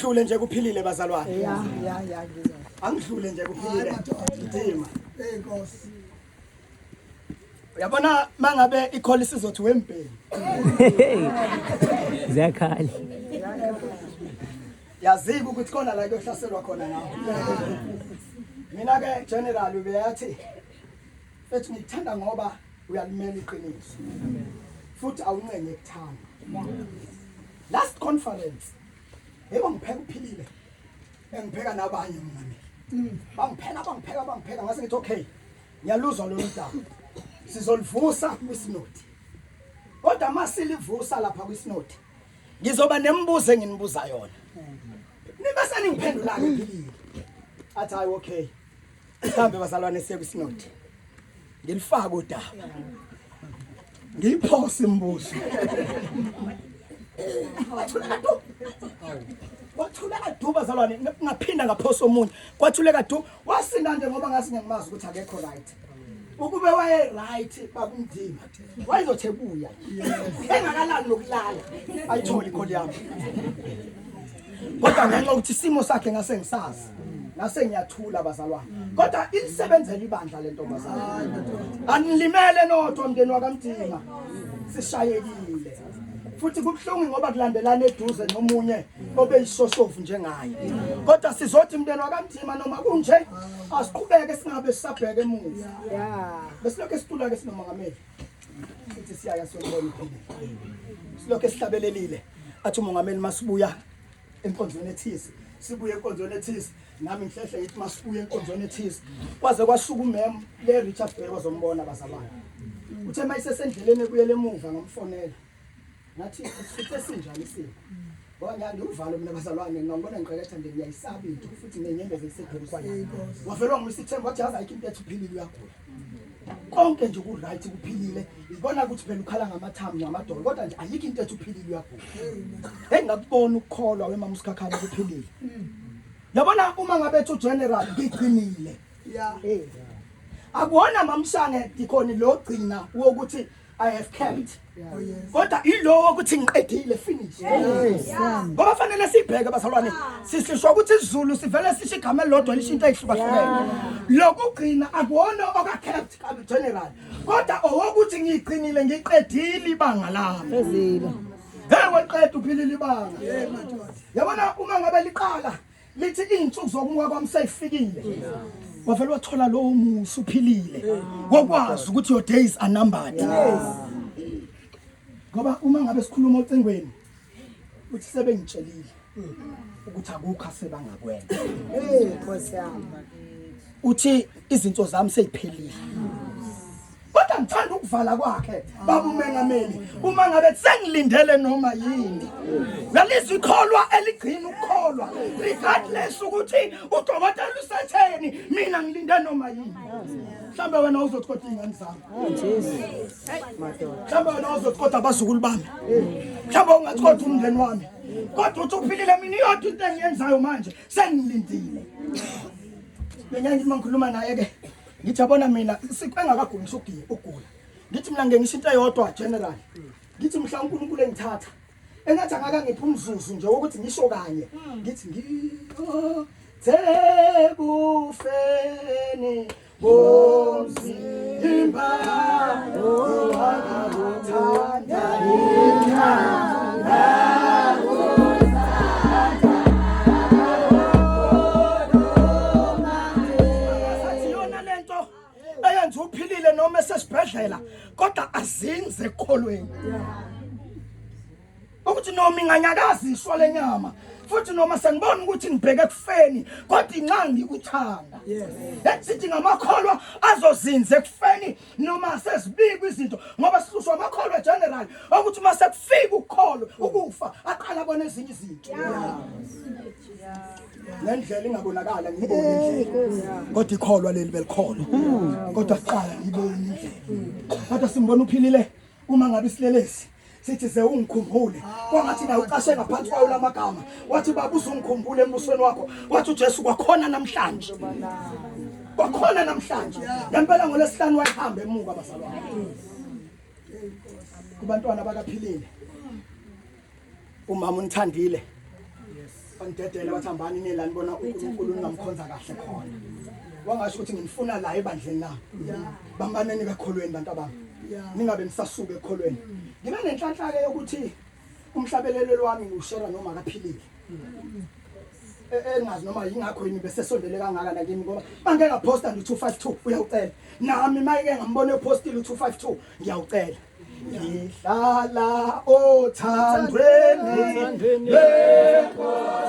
Dlule nje kuphilile bazalwane. Ya ya ya ngizwa. Angidlule nje kuphilile. Gijima. Hey Nkosi. Uyabona mangabe ikholi sizothi wembheni. Ziyakhala. Yazika ukuthi khona la kuyohlaselwa khona nawe. Mina ke general ubeyathi mfethu ngikuthanda ngoba uyalimela iqiniso. Futhi awuncenye kuthanda. Last conference Yebo ngipheka uphilile. Engipheka nabanye mongameli. Bangipheka bangipheka bangipheka ngase ngithi okay. Ngiyaluzwa lolu daba. Sizolivusa kwisinodi. Kodwa masilivusa lapha kwisinodi ngizoba nemibuzo enginibuza yona. Nibe seningiphendula ke philile. Athi hayi okay. Mhlambe bazalwane siye kwisinodi. Ngilifaka udaba. Ngiyiphose imibuzo. Wathuleka du. Wathuleka du bazalwane ngaphinda ngaphosa omunye. Kwathuleka du wasinda nje ngoba ngase ngimazi ukuthi akekho right. Ukube waye right bakumdima. Wayezothe buya. Engakalali nokulala. Ayithole ikholi yami. Kodwa ngenxa yokuthi isimo sakhe ngase ngisazi. Ngase ngiyathula bazalwane. Kodwa ilisebenzela ibandla le ntombazane. Anilimele nodwa mndeni wakaMdima. Sishayekile. Futhi kubuhlungu ngoba kulandelana eduze nomunye obeyisoshovu njengaye. Kodwa sizothi mndeni wakaMdima noma kunje asiqhubeke singabe sisabheka emuva. Yeah. Besilokhu esitula ke sinomongameli. Sithi siyaya siyobona uphilile. Silokhu esihlabelelile. Athi umongameli masibuya enkonzweni ethize. Sibuye enkonzweni ethize. Nami ngihlehle ngithi masibuye enkonzweni ethize. Kwaze kwasuka umem le Richard Bay wazombona bazalwane. Uthe mayisesendleleni ebuyele emuva ngamfonela. Ngathi usifice sinjani isimo? Ngoba ngiyangiwuvalo mina bazalwane ngangibona ngiqeketha nje ngiyayisaba into futhi nenyembezi eziseduze kwala. Wavelwa ngumsithembu wathi yazi ayikho into ethi uphilile uyagula. Konke nje ku right kuphilile. Ibona ukuthi phela ukhala ngamathambo namadolo kodwa nje ayikho into ethi uphilile uyagula. Hey ngakubona ukukholwa wemama uSikhakhane kuphilile. Yabona uma ngabe ethi ugeneral ngigcinile. Yeah. Akuwona mamshange dikhoni lo gcina wokuthi I have kept. Oh yes. Kodwa ilowo ukuthi ngiqedile finish. Ngoba fanele sibheke bazalwane sisishwa ukuthi isiZulu sivele sisho igama elilodwa lisho into ezihlukahlukene. Lokugcina akuwona oka kept ka general. Kodwa owokuthi ngigcinile ngiqedile ibanga lami. Fezile. Hey waqeda uphilile ibanga. Hey madoda. Yabona uma ngabe liqala lithi izinsuku zokumuka kwami seyifikile. Wavele wathola lowo musa uphilile. Wokwazi ukuthi your days are numbered. Ngoba uma ngabe sikhuluma ocingweni uthi sebengitshelile ukuthi akukho asebangakwenza. Hey Nkosi yami. Uthi izinto zami seyiphelile. Kodwa ngithanda ukuvala kwakhe baba umengameli uma ngabe sengilindele noma yini. Uyalizwa ikholwa eligcina ukukholwa regardless ukuthi udokotela usetheni mina ngilinde noma yini. Mhlambe wena uzothi kodwa ingane zami. Jesu. Madoda. Mhlambe wena uzothi kodwa abazukulu bami. Mhlambe ungathi kodwa umndeni wami. Kodwa uthi uphilile mina iyodwa into engiyenzayo manje sengilindile. Mina ngithi mangikhuluma naye ke ngithi yabona mina sikwengakaguli ngisho ugula. Ngithi mina ngeke ngisho into eyodwa general. Ngithi mhla uNkulunkulu engithatha engathi akakangiphi umzuzu nje wokuthi ngisho kanye ngithi ngiyothe kufeni komzimba owakathanda Sathi yona lento eyenza uphilile noma esesibhedlela kodwa azinze ekukholweni ukuthi noma inganyakaziswa lenyama futhi noma sengibona ukuthi ngibheke ekufeni kodwa inxa ngikuthanda sithi ngamakholwa azozinza ekufeni noma sezibikwa izinto ngoba sihlushwa amakholwa general ukuthi uma sekufika ukukholwa ukufa aqala abone ezinye izinto ngendlela ingabonakala ngiyibone indlela kodwa ikholwa leli belikholwa kodwa siqala ngiyibone indlela kodwa simbona uphilile uma ngabe isilelesi sithi ze ungikhumbule kwangathi naye ucashe ngaphansi kwawo lamagama wathi baba uzungikhumbule embusweni wakho wathi uJesu kwakhona namhlanje kwakhona namhlanje ngempela ngolesihlanu wayehamba emuka bazalwane kubantwana bakaphilile umama unithandile. Banidedele bathi hambani niye la nibona uNkulunkulu ningamkhonza kahle khona. Wangasho ukuthi nginifuna la ebandleni lami. Bambaneni ekholweni bantu abami. Ningabe nisasuka ekholweni. Ngibe nenhlanhla ke yokuthi umhlabelelo wami ngiwushera noma akaphilile. Engazi noma yingakho yini bese sondele kangaka la kimi ngoba bangeke ngaphosta nje 252 uyawucela. Nami mayike ngambona epostile 252 ngiyawucela. Ngihlala othandweni lwenkosi.